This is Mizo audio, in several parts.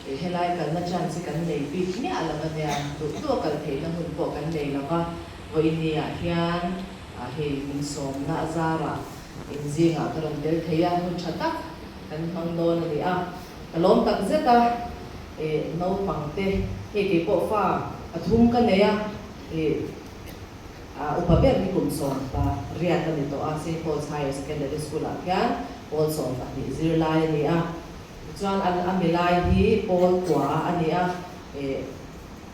Helai kalna chance hi kan nei bik miah lo a nia, duh duh a kal theihna hun pawh kan nei lo va, vawiin ah hian hei min sawmna a zarah in zingah ka rawn tel thei a, hun tha tak kan hmang dawn a ni a, ka lawm tak zet a, naupang te hei keipawh fa pathum ka nei a, A upa ber hi kum 18 a ni tawh a, Saint Paul's Higher Secondary School-ah khian pawl 12 zirlai a ni a. Tichuan a milai hi pawl kua a ni a,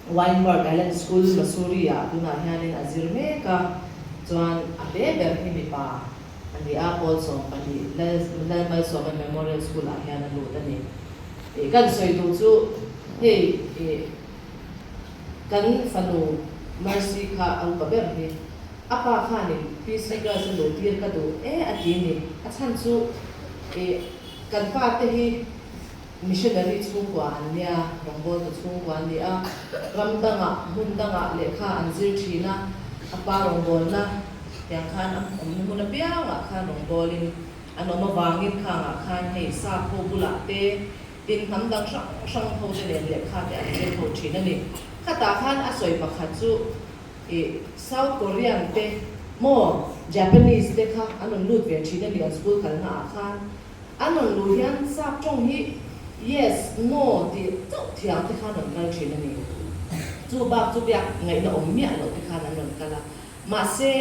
Windward Island School, Mussoorie-ah tunah hianin a zir mek a. Chuan a hle ber hi mipa a ni a, pawl 12 Lalmalsawma Memorial School-ah hian a lut a ni. Kan sawi duh chu hei Kan fanu Mercy kha a upa ber hi. A pa khanin PC Girls a luh tir ka duh e a ti ni. A chhan chu ih kan pa te hi missionary chhungkua an nia, rawngbawltu chhungkua an ni a, ram dangah hmun dangah lehkha an zir thin a, a pa rawngbawlna tiang khan a awmna hmun apiangah khan rawngbawlin an awm avangin khangah khan hei sap ho bulah te Tin, hnam dang hrang hrang ho te nen lehkha te an zir ho thin a ni. Khatah khan a sawi pakhat chu ih South Korean te maw Japanese te kha an rawn lut ve thin a ni an school kalna ah khan. An rawn luh hian sap tawng hi yes, no tih chauh thiam te khan rawn kal thin a ni. Chu bak chu biak ngaihna awm miah loh te khan an rawn kal a. Mahse,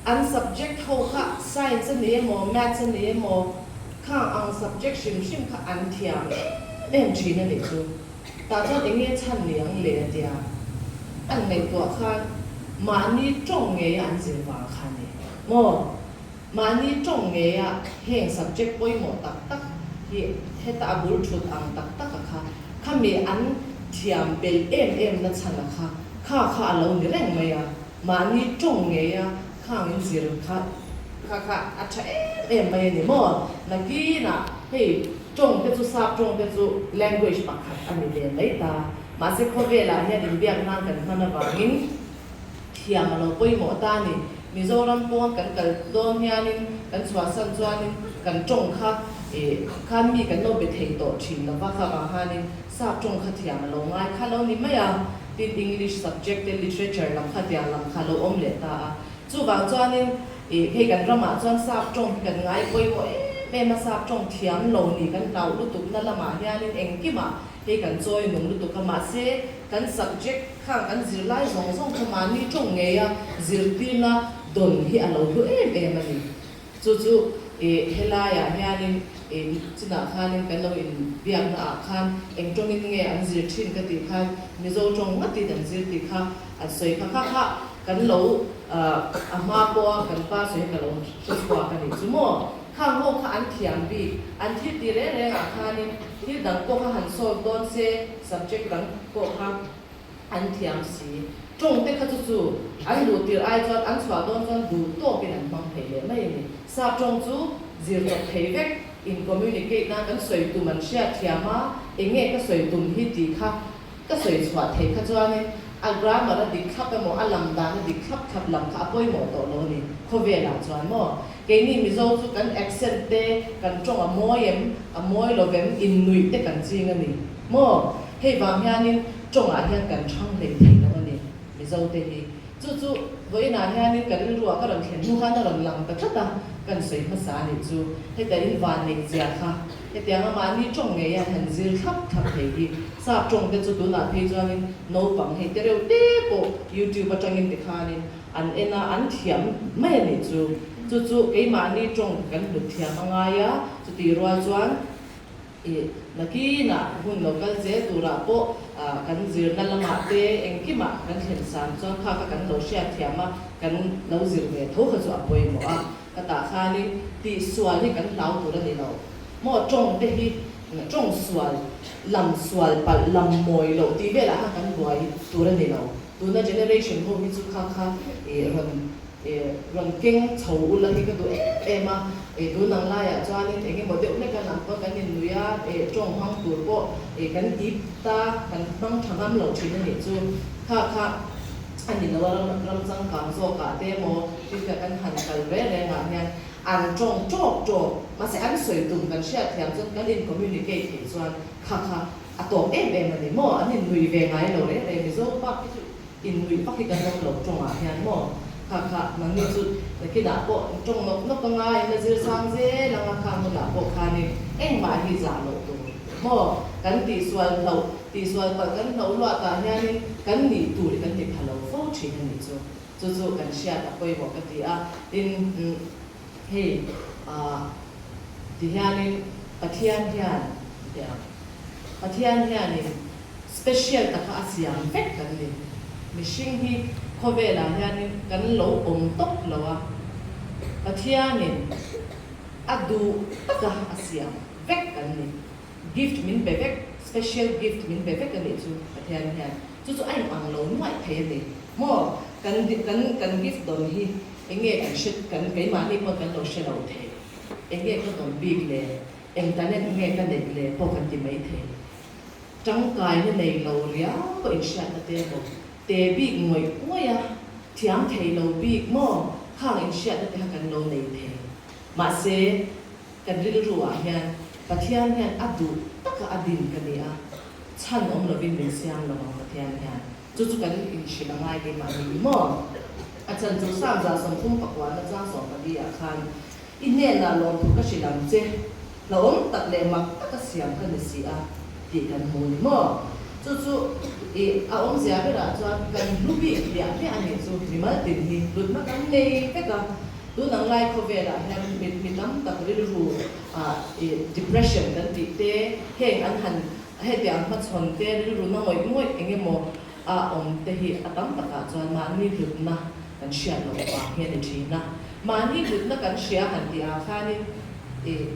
an subject ho kha science a ni emaw, maths a ni emaw, khang ang subject hrim hrim kha an thiam em em thin a nih chu. Tah chuan eng nge chhan ni ang le a tia. An ngaihtuah khan mahni tawng ngeia an zir vang kha a ni maw? Mahni tawng ngeia heng subject pawimawh tak tak hi heta a bul thut ang tak tak a kha, khami an thiam belh em em na chhan a kha, kha kha a lo ni reng mai a, mahni tawng ngeia khang in zir kha kha kha a tha em em mai a ni maw? Nakinah hei tawng te chu sap tawng te chu language pakhat a ni ve mai ta, mahse khawvelah hian inbiak nan kan hman avangin, Thiam a lo pawimawh ta a ni. Mizoram pawn kan kal dawn hianin kan chhuahsan chuanin kan tawng kha ih khan mi kan lo be thei tawh thin lo va, kha vang khanin sap tawng kha thiam a lo ngai kha lo ni mai a, tin English subject te literature lam kha tiang lam kha a lo awm leh ta a. Chuvang chuanin ih hei kan ramah chuan sap tawng hi kan ngai pawimawh em em a, sap tawng thiam lo ni kan hlauh lutukna lamah hianin engkimah hei kan chawi nung lutuk a, mahse kan subject Khang kan zirlai zawng zawng kha mahni tawng ngeia zirtirna dawn hi a lo hlu em em a ni. Chu chu ih helaiah hianin ih chinah khanin kan lo inbiakna ah khan eng tawngin nge an zir thin ka tih khan Mizo tawng ngatin an zir tih kha an sawi kha kha kha kan lo a hma pawha kan pa sawi hi ka lo hre chhuak a nih chu maw. Khang ho kha an thiam bik, an thil ti reng rengah khanin thil dang pawh kha han solve dawn se subject dang pawh kha an thiam si. Tawng te kha chu chu an duh tir ai chuan an chhuah dawn chuan duh tawkin an hmang thei leh mai a ni. Sap tawng chu zir chawp thei vek, in communicate nan kan sawi tum an hriat thiam a, eng nge ka sawi tum hi tih kha ka sawi chhuah theih kha chuanin a grammar a dik thlap emaw a lam dan a dik thlap thlap lam kha a pawimawh tawh lo a ni khawvelah chuan maw. Keini Mizo chu kan accent te kan tawng a mawi em, a mawi lo vem innuih te kan ching a ni maw. Hei vang hianin tawngah hian kan thang hlei thei lo a ni Mizo te hi. Chu chu vawiinah hianin ka rilruah ka rawn thlen hnu khan a rawn lang ta tlat a, kan sawi hmasa a nih chu. Heta in van neih zia kha hetianga mahni tawng ngei a han zir thlap thlap thei hi. Sap tawng te chu tunah phei chuanin naupang hei te reuh te pawh YouTube atangin tikhanin an en a, an thiam mai a nih chu. Chu chu keimahni tawng kan hlut thiam a ngai a, chutih rual chuan Ih, nakinah hun lo kal zel turah pawh kan zirna lamah te engkimah kan thlen san chuan kha kha kan lo hriat thiam a, kan lo zir ve tho kha chu a pawimawh a. Ka tah khanin tihsual hi kan hlau tur a ni lo. Maw tawng te hi tawng sual, lam sual palh, lam mawi loh tih velah khan kan buai tur a ni lo. Tuna generation ho hi chu kha kha rawn Rawn keng chho ula hi ka duh em em a, tun ang laiah chuanin eng emaw deuh hlek a lam pawh kan innuih a, tawng hmang tur pawh kan ip ta, kan hmang tha ngam lo thin a nih chu. Kha kha a ni lo a, ram changkang zawkah te emaw thil kha kan han kal reng rengah hian an tawng tawk tawk, mahse an sawi tum kan hriat thiam chuan kan in communicate theih chuan kha kha. A tawp em em a ni maw? An innuih ve ngai lo reng reng Mizo bak hi chu innuih vak hi kan awm lo tawngah hian maw? Kha kha nangni chu nakinah pawh tawng nawk nawk anga in la zir sang zel anga khang hunah pawh khanin engmah hi zah loh tur maw? Kan tihsual hloh, tihsual palh kan hloh luatah hianin kan nih tur hi kan ti pha lo fo thin a nih chu. Chu chu kan hriat a pawimawh ka ti a, tin hei ah ti hianin Pathian hian teh ang, Pathian hianin special taka a siam vek kan ni. Mihring hi khawvelah hianin kan lo awm tawp lo a, Pathianin a duh taka a siam vek kan ni. Gift min pe vek, special gift min pe vek a nih chu Pathian hian. Chu chu a in ang lo nuaih thei a ni. Maw? Kan kan kan gift dawn hi eng nge kan hre kan keimahni pawh kan lo hre lo thei. Eng nge ka dawn bik le? Eng talent nge ka neih le pawh kan ti mai thei. Tangkaina nei lo riau pawh inhriatna te emaw, te bik ngawih ngawih a, thiam thei lo bik maw? Khang inhriatna te kha kan lo nei thei. Mahse. Kan rilru ah hian Pathian hian a duh taka a din ka ni a, chhan awm lovin min siam lo ang Pathian hian. Chu chu kan inhrilh a ngai keimah ni maw? A chhan chu Psalm 30 pakuana chang 14 ah khan, I hnenah lawmthu ka hrilh ang che, hlauhawm tak leh mak taka siam ka ni si a, tih kan hmu ni maw? Chu chu i a awmzia berah chuan kan hlu bik hliah hliah a nih chu, mimal tin hi hlutna kan nei vek a. Tun ang lai khawvelah hian mi mi tam tak rilru ah ih depression kan tih te, heng an han hetiang hmachhawn te, rilru na ngawih ngawih eng emaw a awm te hi a tam takah chuan mahni hlutna kan hriat loh vang hi a ni thin a. Mahni hlutna kan hria han tih ah khanin ih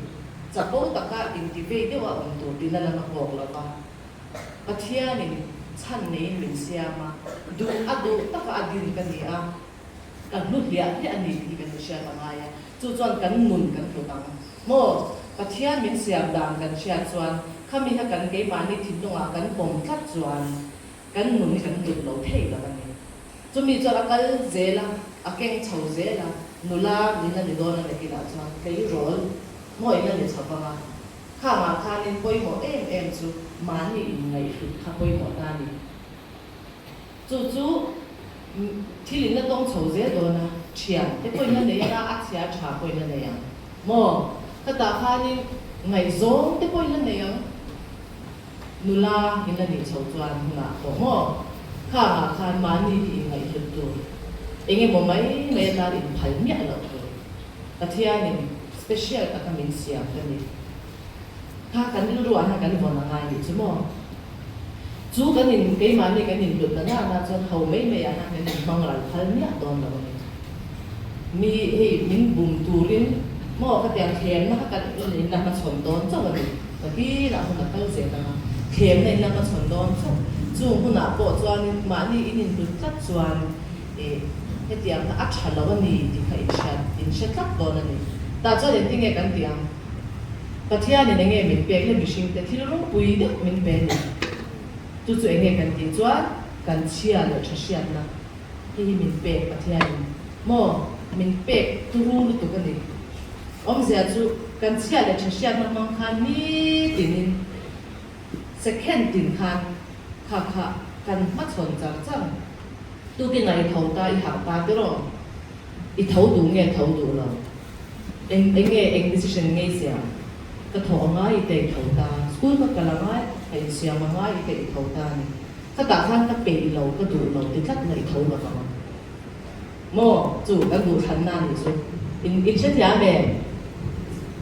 chapo taka inti vei deuha awm tur tina lam a kawk lo va. Pathianin chhan neiin min siam a, duh a duh taka a din ka ni a. Kan hlu hliah hliah a ni tih hi kan inhriat a ngai a, chu chuan kan nun kan hlut ang. Maw? Pathian min siam dan kan hriat chuan khami kha kan keimahni thinlungah kan pawm tlat chuan kan nun hi kan hlut lo thei lo a ni. Chumi chuan a kal zel a, a keng chho zel a, nula min la ni dawn a nakinah chuan tleirawl maw in la ni chho vang a. Khangah khanin pawimawh em em chu mahni inngaihhlut kha pawimawh ta a ni. Chu chu thil in la tawng chho zel dawn a, thian te pawhin la nei ang a, a chhia tha pawhin la nei ang maw? Khatah khanin ngaihzawng te pawhin la nei ang, nula in la nih chho chuan hunah pawh maw? Khangah khan mahni hi inngaihhlut tur, eng emaw mai mai atan inphal miah loh tur, Pathianin special taka min siam ka ni. Kha kan rilruah hian kan vawn a ngai nih chu maw? Chu kan in, keimahni kan inhlut na nana chuan ho mai maiah hian kan inhmang ral phal miah dawn lo a ni. Mi hei min bum turin maw khatiang thlemna kha kan in la hmachhawn dawn chauh a ni. Nakinah hun a kal zel ang a, thlemna in la hmachhawn dawn chauh. Chung hunah pawh chuanin mahni in inhlut tlat chuan ih hetiang kha a tha lo a ni tih kha inhriat, inhre tlat dawn a ni. Tah chuan engtinge kan tih ang? Pathianin enge min pek le mihringte thil ropui deuh min pe ni. Chu chu enge kan tih chuan kan chhia leh tha hriatna hi hi min pek Pathianin maw min pek turu lutuk a ni. Awmzia chu kan chhia leh tha hriatna hmang khan nitinin second tin khan kha kha kan hmachhawn char char. Tukin ah i tho ta i harh ta tiraw? I tho duh nge tho duh lo? Eng eng nge eng decision nge i siam? Ka thawh a ngai i te i tho ta, school ka kal a ngai, ka insiam a ngai i te i tho ta a ni. Khatah khan ka peih lo, ka duh lo ti tlat na i tho lo vang. Maw? Chu kan duhthlanna a nih chu. In in hrethiam em?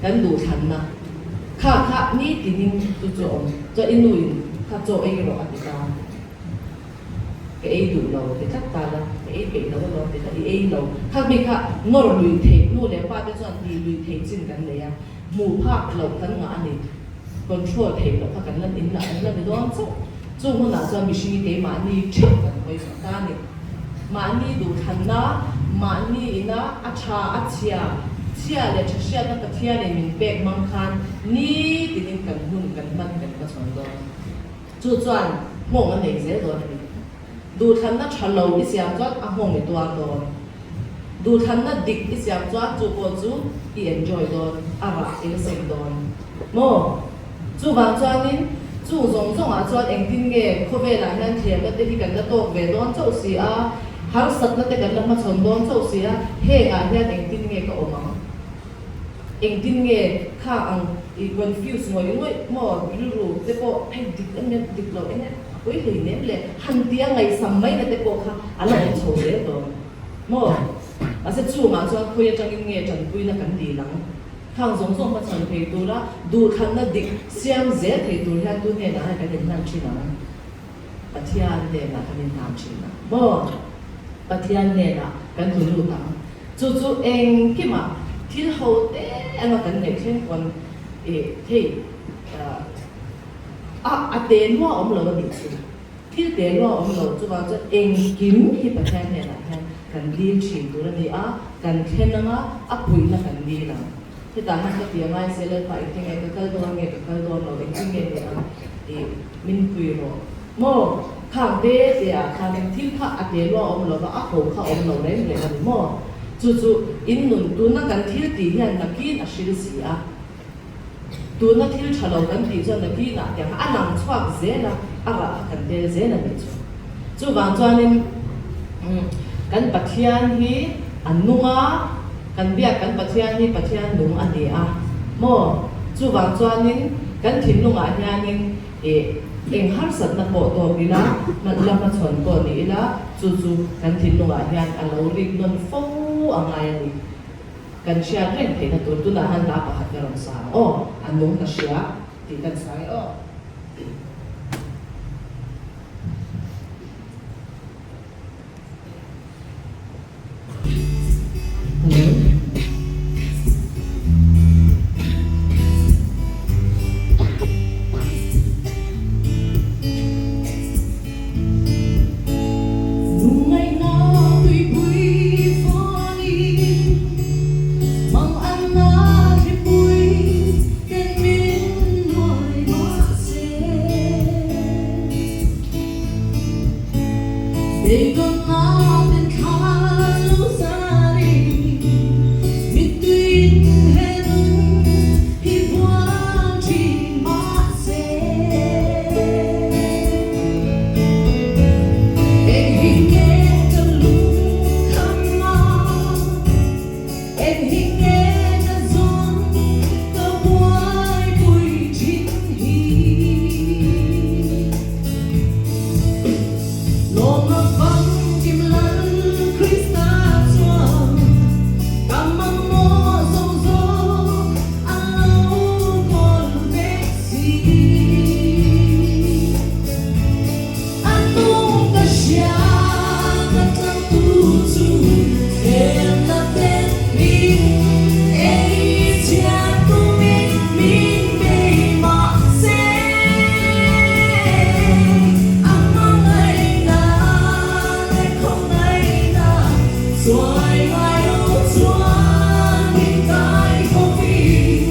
Kan duhthlanna. Kha kha nitinin chu chu a awm. Chuan i nu in kha chaw ei rawh a ti ta. Ka ei duh lo ti tlat ta la, ka ei peih lo alawm ti tlat, i ei lo. Kha mi kha nawr lui theih nu leh pa te chuan tih lui theih chin kan nei a, hmuh phak loh kan ngah a ni, control theih loh kha kan la in lah kan la ni dawn chauh. Chung hunah chuan mihring hi keimahni theuh kan hawi chhuah ta a ni. Mahni duhthlanna, mahni ina a tha a chhia, chhia leh tha hriatna Pathianin min pek hmang khan nitinin kan hun kan hman kan hmachhawn dawn. Chu chuan nghawng a nei zel dawn a ni. Duhthlanna tha lo i siam chuan a nghawng i tuar dawn. Duhthlanna dik i siam chuan chu pawh chu i enjoy dawn, a rah i la seng dawn maw? Chuvang chuanin Chung zawng zawngah chuan engtin nge khawvelah hian thlemna te hi kan la tawk ve dawn chauh si a, harsatna te kan la hmachhawn dawn chauh si a, hengah hian engtin nge ka awm ang? Engtin nge kha ang i confuse ngawih ngawih maw rilru te pawh hei dik em em dik lo eng e a pawi hlei nem le han tia ngaihsam maina te pawh kha a la awm chho zel dawn maw? Mahse chungah chuan khawi atangin nge tanpuina kan dil ang? Khang zawng zawng hmachhawn thei tura duhthlanna dik siam zel thei tur hian tu hnenah hian kan inhlan thin ang? Pathian hnenah kan inhlan thin ang maw? Pathian hnenah kan tlu lut ang. Chu chu engkimah thil ho te anga kan ngaih thleng pawn ih thei a a te lua awm lo a nih chu. Thil te lua awm lo chuvang chuan engkim hi Pathian hnenah hian kan dil thin tur a ni a, kan thlen anga a puihna kan dil ang. Hetah hian ka ti a ngai se Lalpa engtin nge ka kal dawn nge ka kal dawn lo engtin nge ni ang tih min pui rawh maw? Khang te te ah khanin thil kha a te lua awm lo va a ho kha awm lo reng reng a ni maw? Chu chu in nun tuna kan thil tih hian nakin a hril si a. Tuna thil tha lo kan tih chuan nakinah tiang a lang chhuak zel a, a rah kha kan tel zel a nih chu. Chuvang chuanin kan Pathian hi a nung a, kan biak kan Pathian hi Pathian nung a ni a maw? Chuvang chuanin kan thinlungah hianin ih eng harsatna pawh tawk ila, la hmachhawn pawh ni ila, chu chu kan thinlungah hian a lo rik nawn fo a ngai a ni. Kan hriat reng theihna tur tunah hian hla pakhat ka rawn sa ang aw, a nung ka hria tih kan sa e aw. Hello. Lungngaihna tuipui fawnin mang anna thlipui ten min nuai mahse. Beidawnna ten thla lo zarin mittuiin he nun hi buan thin mahse. Eng hi nge ka lungkham a, eng hi nge ka zawn ka buaipui thin hi. Lawm a famkim Lal Krista chuan ka mamawh zawng zawng a lo kawl vek si. A nung ka hria ka tlangtu chu hlemna ten min ei chhiat tumin min bei mahse a hmangaihna leh khawngaihna chuai ngai lo chuan min kai khawpin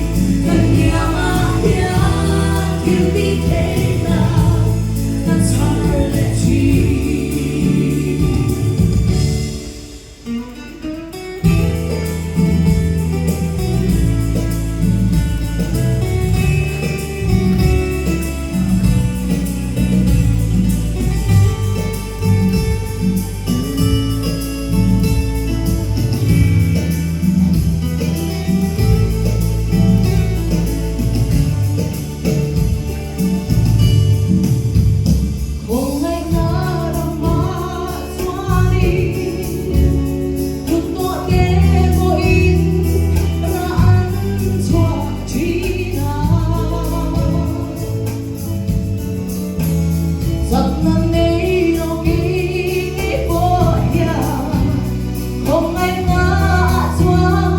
kan kiangah hian thil ti theihna ka chhar leh thin. Khawngaihna ramah chuanin kut tawh te pawhin rah an chhuah thin a. Chakna nei lo ngei pawh hian khawngaihna ah chuan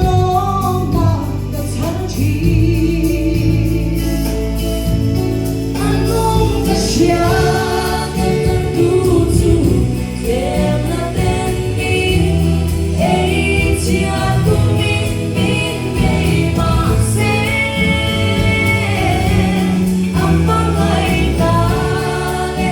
lawmna ka chhan thin. A nung ka hria ka tlantu chu tlemna ten min ei chhiat tumin min bei mahse a hmangaihna leh.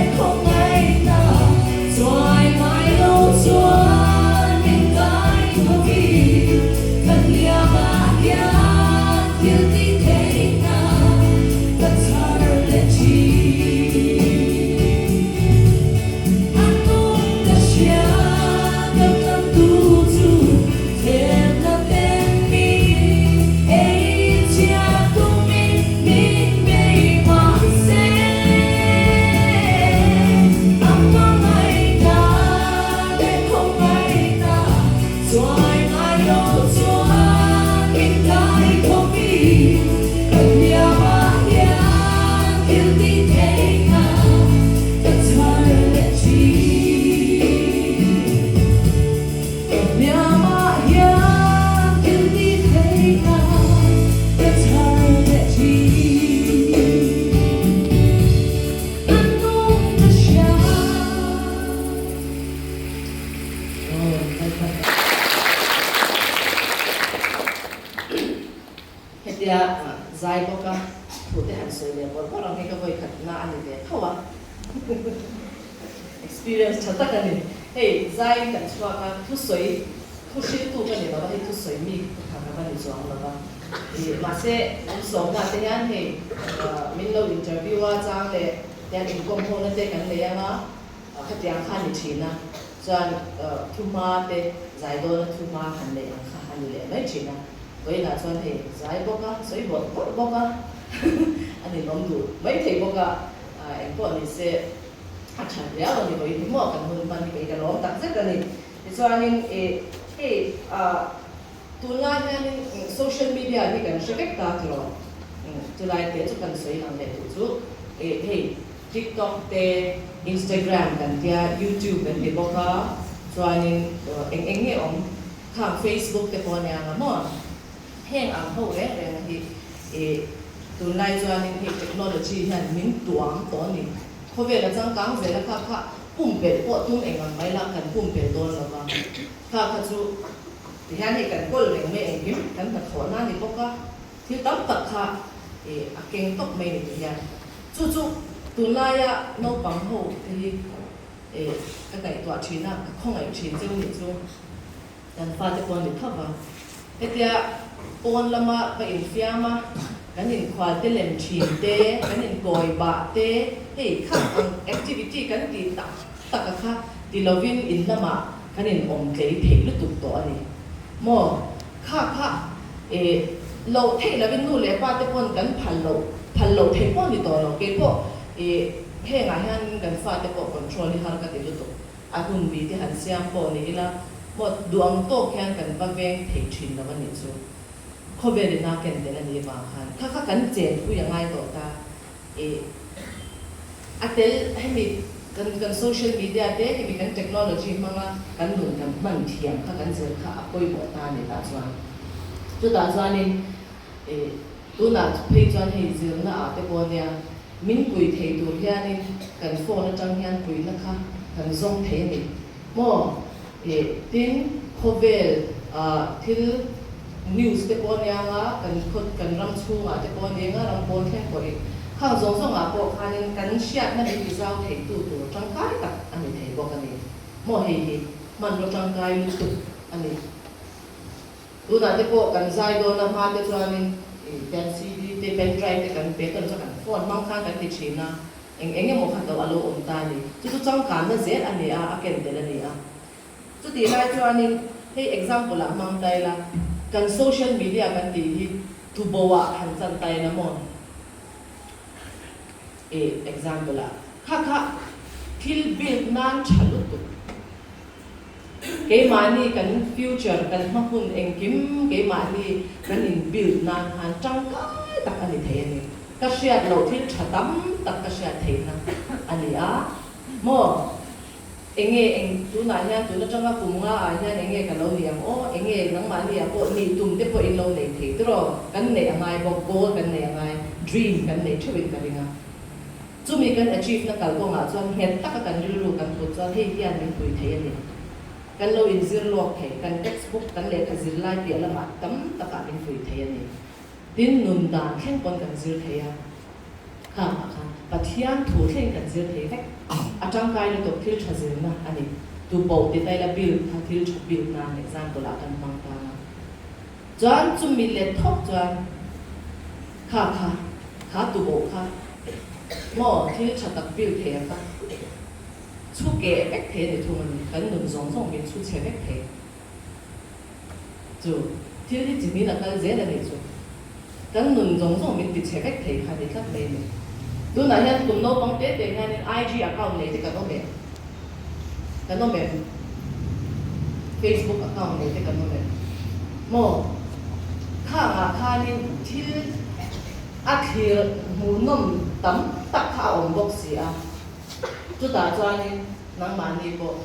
ve tho a. Experience tha tak a ni. Hei zai kan chhuak a, thusawi thu hriltu ka ni lo va, hei thusawi mi ka kha ka va ni chuang lo va. Ih mahse an sawmna te hian hei min lo interview a chang leh hian inkawm hona te kan nei ang a, khatiang kha a ni thin a. Chuan thuhma te zai dawna thuhma han neih ang kha a ni leh mai thin a. Vawiinah chuan hei zai bawk a, sawi bawrh bawrh bawk a, a ninawm duh mai thei bawk a, engpawh ni se a that riau a ni vawiin hi maw kan hun hman hi kei ka lawm tak zet a ni. Tichuanin ih hei tunlai hianin social media hi kan hre vek ta tiraw? Chulai te chu kan sawi lang leh duh chu ih hei TikTok te, Instagram kan tia, YouTube kan ti bawk a, chuanin eng eng nge awm khang Facebook te pawh a nia nga maw? Heng ang ho reng reng hi ih tunlai chuanin hei technology hian min tuam tawh a ni. Khawvel a changkang zel a kha kha pumpelh pawh tum eng ang mai la kan pumpelh dawn lo va. Kha kha chu tihian hei kan kawl reng mai engkim kan hnathawhna a ni bawk a, thil tam tak kha ih a keng tawp mai ni tihian. Chu chu tunlaia naupang ho te hi ih ka ngaihtuah thin a, ka khawngaih thin cheu nih chu. Kan fate pawh a ni tho va. Hetia pawn lama va infiam a, kan inkhual te lem thin te, kan inkawi bah te, hei khang ang activity kan tih tak tak a kha ti lovin in lamah kan in awm tlei theih lutuk tawh a ni maw? Kha kha e loh theih lovin nu leh pa te pawn kan phal loh phal loh theih pawh a ni tawh lo. Keipawh e hengah hian kan fate pawh control hi har ka ti lutuk. A hun bi te han siam pawh ni ila maw duh ang tawk hian kan va veng thei thin lo a nih chu. Khawvel in a ken tel a nih vang khan kha kha kan chen pui a ngai tawh ta. Ih a tel hemi kan kan social media te hemi kan technology hmanga kan nun kan hman thiam kha kan zir kha a pawimawh ta a ni tah chuan. Chutah chuanin ih tunah phei chuan hei zirna ah te pawh nia Min pui thei tur hianin kan phone atang hian puihna kha kan zawng thei a ni maw? Ih, tin, khawvel ah thil news te pawh ania nga, kan khaw kan ram chhungah te pawh ania nga, ram pawn thleng pawhin khang zawng zawngah pawh khanin kan hriatna min ti zau thei tu tur tangkai tak a ni thei bawk a ni maw? Hei hi hmanraw tangkai lutuk a ni. Tunah te pawh kan zai dawn a, hma te chuanin pen CD te, pen drive te kan pe tawn chuan kan phone hmang khan kan ti thin a, eng eng emaw khat lo a lo awm ta a ni. Chu chu changkanna zel a ni a, a ken tel a ni a. Chutih lai chuanin hei example ah hmang ta ila, kan social media kan tih hi tubo ah han chan ta ila maw? E example ah kha kha thil build nan tha lutuk. Keimahni kan future, kan hma hun engkim keimahni kan in build nan khan tangkai tak a ni thei a ni. Ka hriat loh thil tha tam tak ka hriat theihna a ni a. Maw? Enge eng tunah hian tun atanga kum nga ah hian enge ka lo ni ang aw? Enge nangmahni ah pawh nih tum te pawh in lo nei thei tiraw? Kan neih a ngai bawk, goal kan neih a ngai, dream kan nei theuhin ka ring a. Chumi kan achieve na kalkawngah chuan nghet taka kan rilru kan put chuan hei hian min pui thei a ni. Kan lo inzir lawk thei, kan textbook, kan lehkha zirlai piah lamah tam takah min pui thei a ni. Tin, nun dan thleng pawn kan zir thei a, khangah khan Pathian thu thleng kan zir thei vek. A tangkai lutuk thil tha zirna a ni. Tuboh ti taila build kha thil tha build nan example ah kan hmang ta a. Chuan chumi let thawk chuan kha kha kha tuboh kha maw thil tha tak build thei a kha chhu keh vek thei a ni thung a ni. Kan nun zawng zawng min chhu chhe vek thei. Chu thil hi chi hmin a kal zel a nih chu. Kan nun zawng zawng min ti chhe vek thei kha ni tlat mai a ni. Tunah hian kum naupang te te hianin IG account nei te kan awm em? Kan awm em? Facebook account nei te kan awm em? Maw? Khangah khanin thil a thlir hmuhnawm tam tak kha a awm bawk si a. Chutah chuanin nangmahni pawh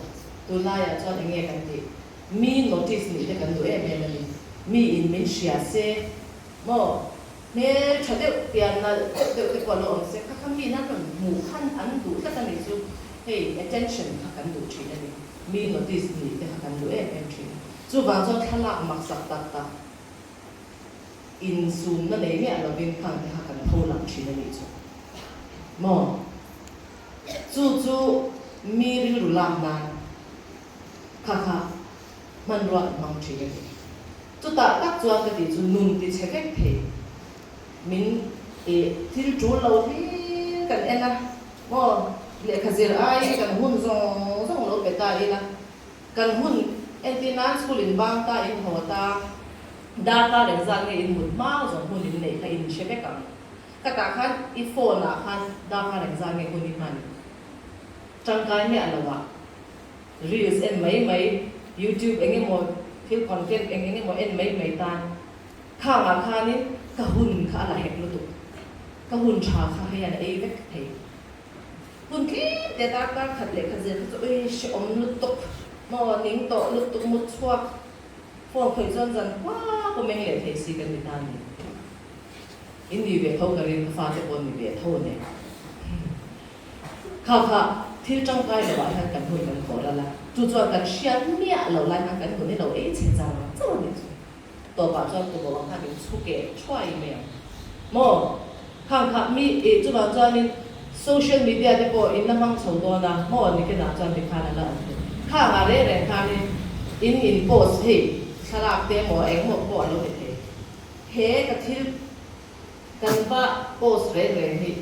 tunlaiah chuan eng nge kan tih? Mi notice nih te kan duh em em a ni. Mi in min hria se maw? Hmel tha deuh pian nalh deuh deuh te pawh lo awm se, kha kha mi nan rawn hmuh khan an duh tlat a nih chu. Hei attention kha kan duh thin a ni. Mi notice nih te kha kan duh em em thin. Chuvang chuan thlalak maksak tak tak insumna nei miah lovin khang te kha kan pho lang thin a nih chu maw? Chu chu mi rilru lak nan kha kha hmanrua an hmang thin a ni. Chutah tak chuan ka tih chu nun ti chhe vek thei min ih thil tul lo hlir kan en a maw lehkha zir aiin kan hun zawng zawng lo pe ta ila kan hun entir nan school in bang ta in haw ta darkar engzat nge in mut hma zawng hun in neih kha in hre vek ang. Ka tah khan i phone ah khan darkar engzat nge hun i hman? Tangkai miah lo ah reels en mai mai, youtube eng emaw thil content eng eng emaw en mai mai tan khang ah khanin ka hun kha a la hek lutuk. Ka hun tha kha hei an ei vek thei. Hun tlem te darkar khat leh khat zel kha chu ui hrehawm lutuk maw ning tawh lutuk mut chhuak phone khawih chuan zan hma pawh meng leh thei si kan ni ta ni. In ni ve tho ka ring, ka fate pawh an ni ve tho a ni. Kha kha thil tangkai lo ah hian kan hun kan khawh ral a, chu chuan kan hriat miah lo lai khan kan hun hi lo ei chhe char char a nih chu. Tawpah chuan tubo ang khan in chhu keh thuai mai ang maw? Khang kha mi ih chuvang chuanin social media te pawh in la hmang chho dawn a maw nikinah chuan tikhan a la awm thei. Khang ah reng reng khanin in in post hei thlalak te emaw engemaw pawh a lo ni thei. He ka thil kan va post reng reng hi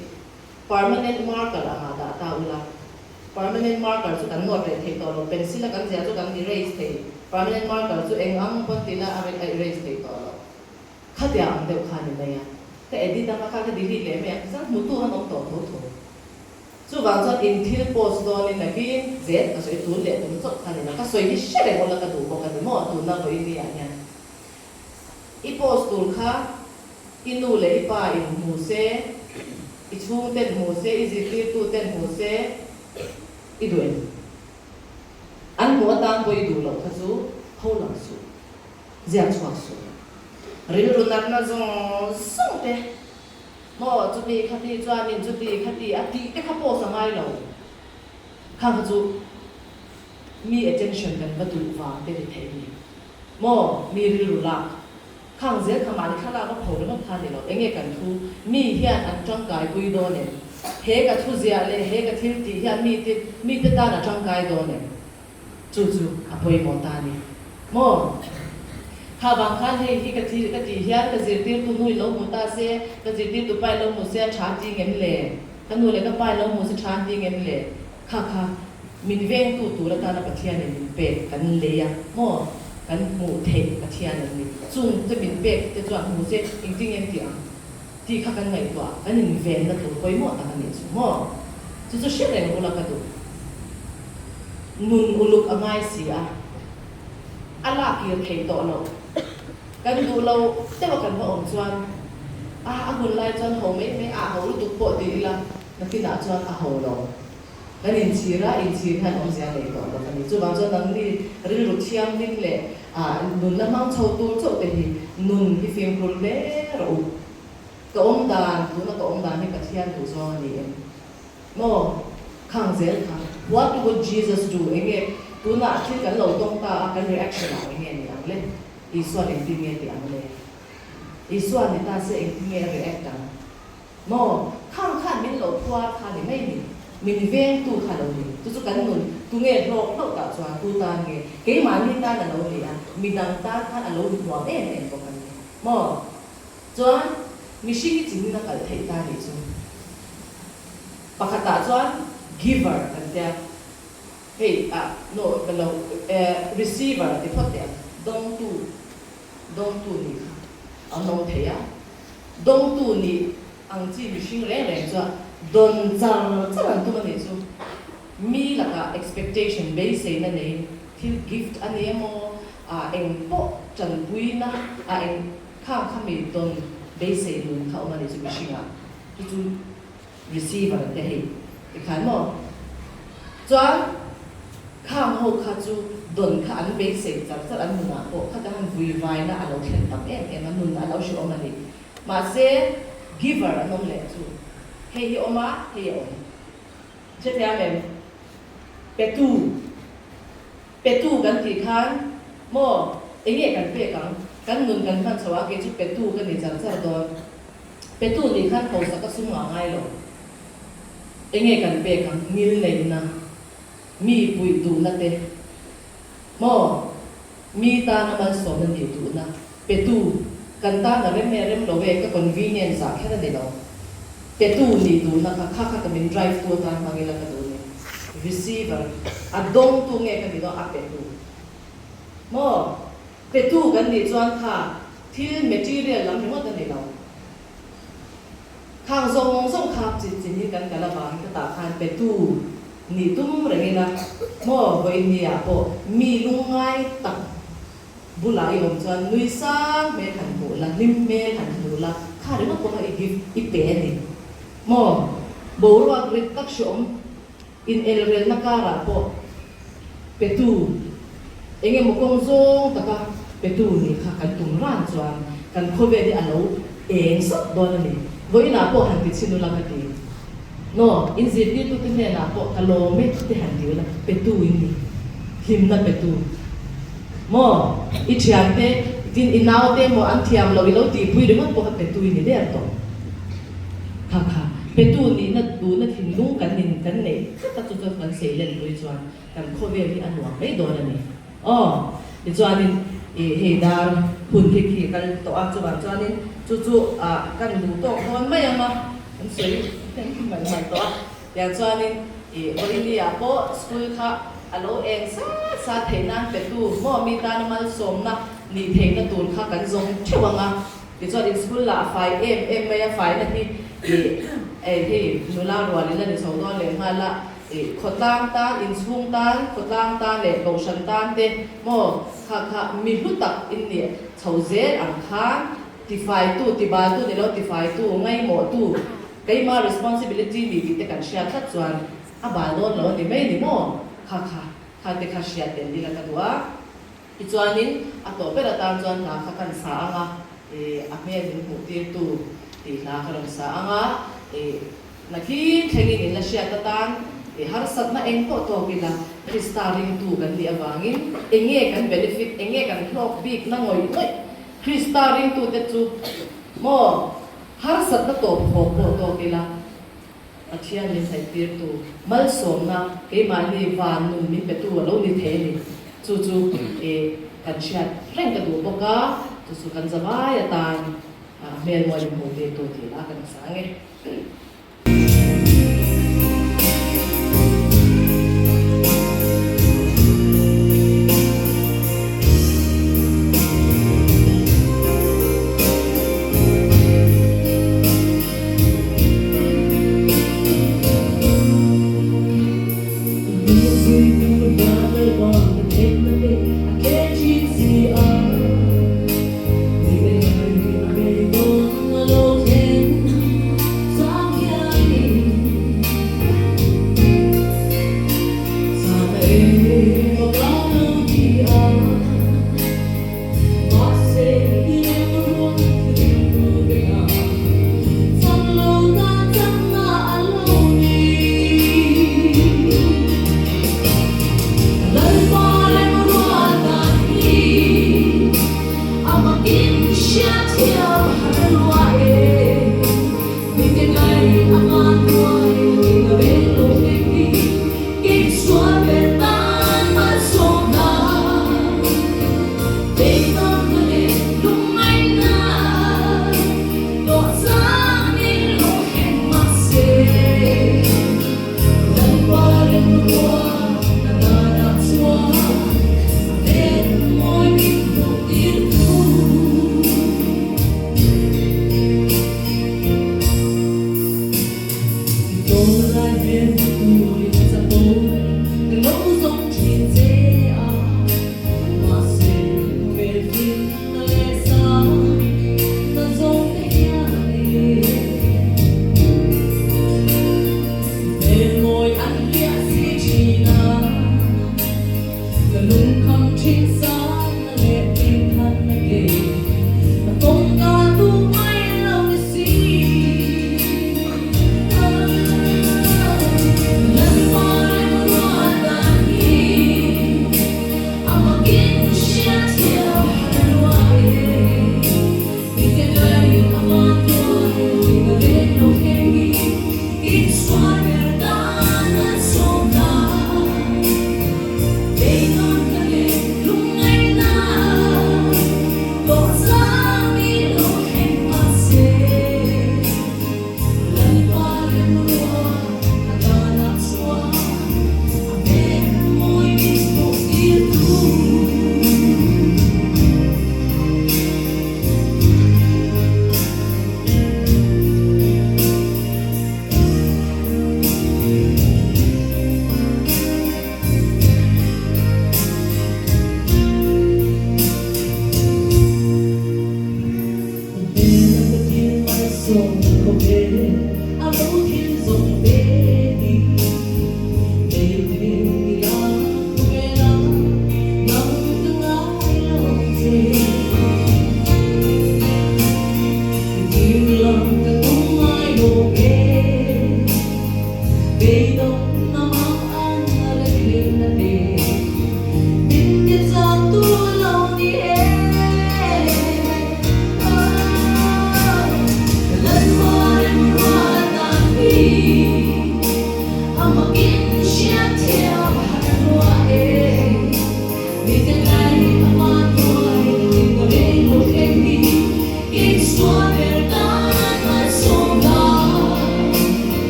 permanent marker anga dah ta ula, permanent marker chu kan nawt reh thei tawh lo, pencil a kan ziah chu kan erase thei, permanent marker chu eng ang pawn tila a erase thei tawh lo. Khatia ang deuh kha ni mai a, ka edit anga kha ka delete leh mai a, chuan hmutu an awm tawh tho tho. Chuvang chuan in thil post dawnin nakin zel ka sawi tun leh tum chawp kha ni lo, ka sawi hi hre reng ula ka duh bawk a ni maw tuna vawiin ah hian. I post tur kha i nu leh i pa in hmu se, i chhung ten hmu se, i zirtirtu ten hmu se i duh em? An hmuh atan pawh i duh loh kha chu pho lang suh, ziak chhuak suh. Rilru natna zawng zawng te maw chuti khati chuanin chuti khati a tih te kha post a ngai lo. Khang kha chu mi attention kan va duh vang te ni thei ni. Maw, mi rilru lak. Khang zel kha mahni thlalak a pho ringawt kha ni lo. Enge kan thu? Mi hian an tangkai pui dawn em? He ka thu ziah leh he ka thil tih hian mite mite tan a tangkai dawn em? Chu chu a pawimawh ta ni. Maw? Kha vang khan hei hi ka thil ka tih hian ka zirtirtu nu in lo hmu ta se, ka zirtirtu pa in lo hmu se a tha ti ngem le? Ka nu leh ka pa in lo hmu se tha an ti ngem le? Kha kha min vengtu tur atana Pathianin min pek kan lei a maw? Kan hmuh theih Pathian an ni. Chung te min pek te chuan hmu che engtin nge tih ang tih kha kan ngaihtuah kan invenna tur pawimawh tak a nih chu maw? Chu chu hre reng ula ka duh. Nun uluk a ngai si a, a lak kir thei tawh loh. Kan duh lo deuh a kan va awm chuan a a hun lai chuan ho mai mai a ho lutuk pawh ti ila nakinah chuan a ho lo. Kan inchhir a, inchhir hian awmzia nei tawh lo a ni. Chuvang chuan nangni rilru thianghlim leh nun la hmang chho tur chauh te hi nun hi fimkhur hle rawh u. Ka awm dan, tuna ka awm dan hi Pathian duh zawng a ni em? Maw? Khang zel kha. What would Jesus do? Enge tunah thil kan lo tawng ta a, kan reaction ah enge ni ang le? Isuan engtin nge ti ang le? Isua ni ta se engtin nge a react ang? Maw? Khang khan min lo phuar kha ni mai ni. Min vengtu kha lo ni. Chu chu kan nun tunge hlawk hlauh tah chuan tu tan nge? Keimahni tan a lo ni a, midang tan khan a lo ni huam em em bawk a ni. Maw? Chuan mihring hi chingin a kal theih ta nih chu. Pakhatah chuan giver kan tia. Hei ah no ka lo eh receiver a ti phawt teh ang. Dawngtu, dawngtu nih kha an awm thei a. Dawngtu nih ang chi mihring reng reng chuan dawn char char an tum a nih chu. Mi lakah expectation beiseina neiin thil gift a ni emaw ah eng pawh tanpuina ah eng khang kha mi dawn beisei nun kha awm a nih chu mihringah chu chu receiver te hei tikhan maw chuan khang ho kha chu dawn kha an beisei char char an nunah pawh khata han vui vaina a lo thlen tam em em a nun a lo hrehawm a ni mahse giver an awm leh chu hei hi awm a hei a awm hrethiam em petu petu kan tih khan maw enge kan pek ang kan nun kan hman chho a kei chu petu ka ni char char dawn. Petu nih khan hausa ka sum ngah ngai lo. Enge kan pek ang? Ngilneihna, mi puih duhna te maw? Mi tana malsawmna nih duhna petu kan tan a rem e rem lo e ka convenience ah kher a ni lo. Petu nih duhna kha kha kha ka min drive tu atan hmang ila ka duh ni. Receiver, a dawngtu nge ka ni dawn a petu maw? Petu kan nih chuan kha thil material lam ringawt a ni lo. Khang zawng zawng kha chin chin hi kan kal avangin ka tah khan petu nih tum reng ila maw vawiin ah pawh mi lungngai tak bulah i awm chuan nui sang hmel han hmuh la, hlim hmel han hmuh la, kha ringawt pawh kha i gift i pe a ni maw? Boruak rit tak hreawm in elrelna karah pawh petu eng emaw kawng zawng taka petu nih kha kan tum ran chuan kan khawvel hi a lo eng sawt dawn a ni. Vawiinah pawh han ti chhin ula ka ti. Naw, in zirtirtute hnenah pawh ka lawm e te han ti ula, petu in ni. Hlimna petu. Maw, i thiante, tin i naute emaw an thiam loh i lo tihpui ringawt pawh kha petu i ni der tawh. Kha kha, petu nihna duhna thinlung kan in kan neih tlat a chu chuan kan sei len pui chuan kan khawvel hi a nuam mai dawn a ni. Aw, tichuanin i hei dar hun khi khi kal tawh a, chuvang chuanin chu chu ah kan duh tawk dawn mai ang a, kan sawi mai mai tawh a, tiang chuanin i Holiday ah pawh school kha a lo eng sa sa theih nan petu maw mi tana malsawmna nih theihna tur kha kan zawng theuh ang a, tichuan in school lah a fai em em mai a, faina hi i hei nula rual in a ni chho dawn leh nghal a. Ih, khawtlang tan, inchhung tan, khawtlang tan leh kohhran tan te maw kha kha mi hlu tak in nih chho zel ang khan tifaitu, tibaltu ni lo tifaitu, ngaimawhtu, keima responsibility ni tih te kan hriat tlat chuan a bal dawn lo a ni mai ni maw? Kha kha kha te kha hriat tel ila ka duh a. Tichuanin a tawh ber atan chuan hla kha kan sa ang a, ih, a hmel min hmuh tirtu tih hla ka rawn sa ang a, ih, Nakin thlengin in la hriat atan i harsatna eng pawh tawk ila Krista ringtu kan nih avangin eng nge kan benefit, eng nge kan hlawk bik na ngawih ngawih Krista ringtute chu maw harsatna tawp khawk pawh tawk ila Pathian min hnaihtirtu malsawmna keimahni van nun min petu a lo ni thei a ni. Chu chu i kan hriat reng ka duh bawk a, chu chu kan zavai atan hmel mawi min hmuh tirtu tih lah kan chang e.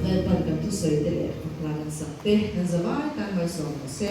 Lalpan kan thusawi te leh fak hla kan sak te kan zavai tan malsawm rawh se.